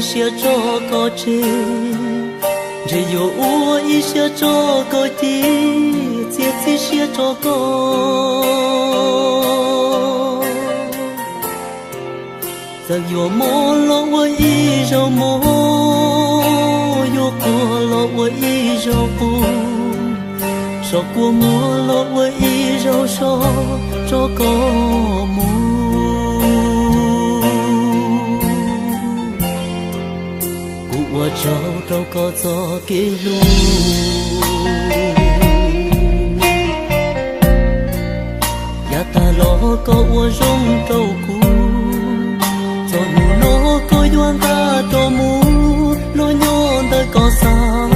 siab tso koj tseg, ntshe yuav ua ib siab tso koj ci, txiav txim siab tso koj. Txawm yuav mob los ua ib zaug mob, yuav quaj los ua ib zaug quaj, so kua muag los ua ib zaug so tso koj mus. Kuv ua tsaug rau koj txoj kev hlub, yav tag los koj ua zoo rau kuv. Txog hnub no koj yuav nqa rov mus los nyob ntawm koj xav.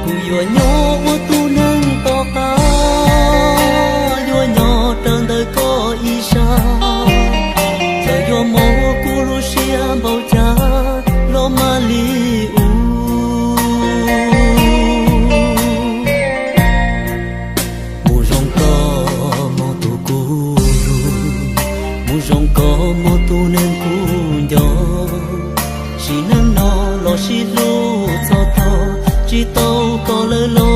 Kuv yuav nyob ua tus neeg tom qab, yuav nyob raws ntawm koj ib sab. Txawm yuav mob kuv lub siab npaum cas los mam li ua. Mus zoo koj hmov tus kuv hlub, mus zoo koj hmov tus neeg kuv nco. Sim neej no los sib hlub txog tog, tsis tau koj lawm los.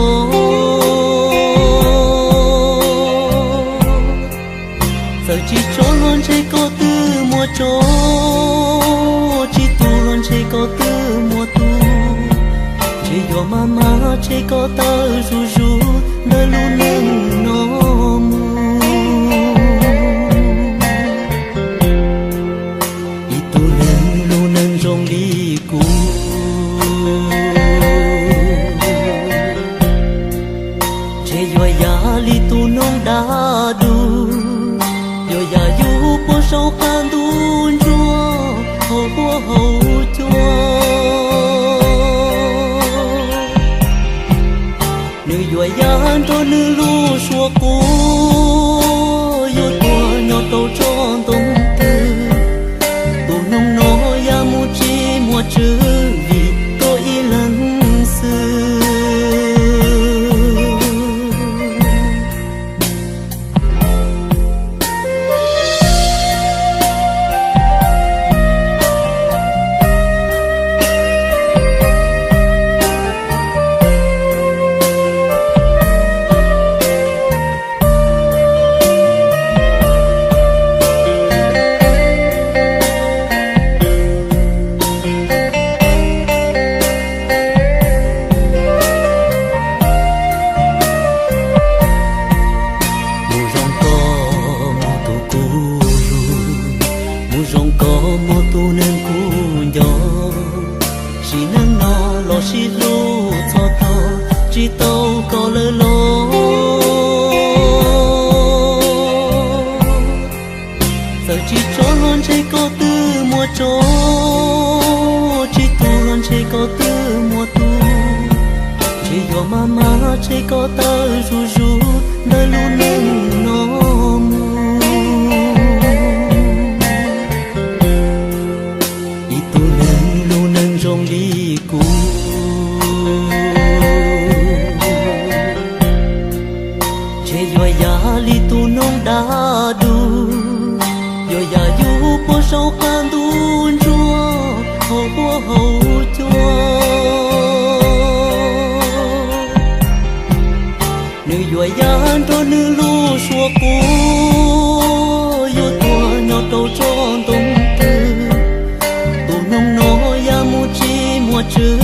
Txawm tsis tso los ntshe koj twb muaj tso, tsis tu los ntshe koj twb muaj tu. Ntshe yuav maj mam ntshe koj tawm zuj zus ntawm lub neej no mus. Ib tug neeg lub neej zoo li kuv, ntshe yuav yam li tus noog dab dub, yuav yam yus puag saum qab ntuj ntsuag hauv huab hauv cua. Nws yuav ya nrog nws lub suab quav, yuav tuag nyob rau tsob ntoo twg. Tus noog no ya mus tsis muaj tswv, vim koj ib leeg xwb. Mus zoo koj hmov tus kuv hlub, mus zoo koj hmov tus neeg kuv nco. Sim neej no los sib hlub txog tog, tsis tau koj lawm los. Txawm tsis tso los ntshe koj twb muaj tso, tsis tu los ntshe koj twb muaj tu. Ntshe yuav maj mam ntshe koj tawm zuj zus ntawm lub neej no mus. Ib tug neeg lub neej zoo li kuv, ntshe yuav yam li tus noog dab dub, yuav yam yus puag saum qab ntuj ntsuag hauv huab hauv cua. Nws yuav ya nrog nws lub suab quav, yuav tuag nyob rau tsob ntoo twg. Tus noog no ya mus tsis muaj tswv,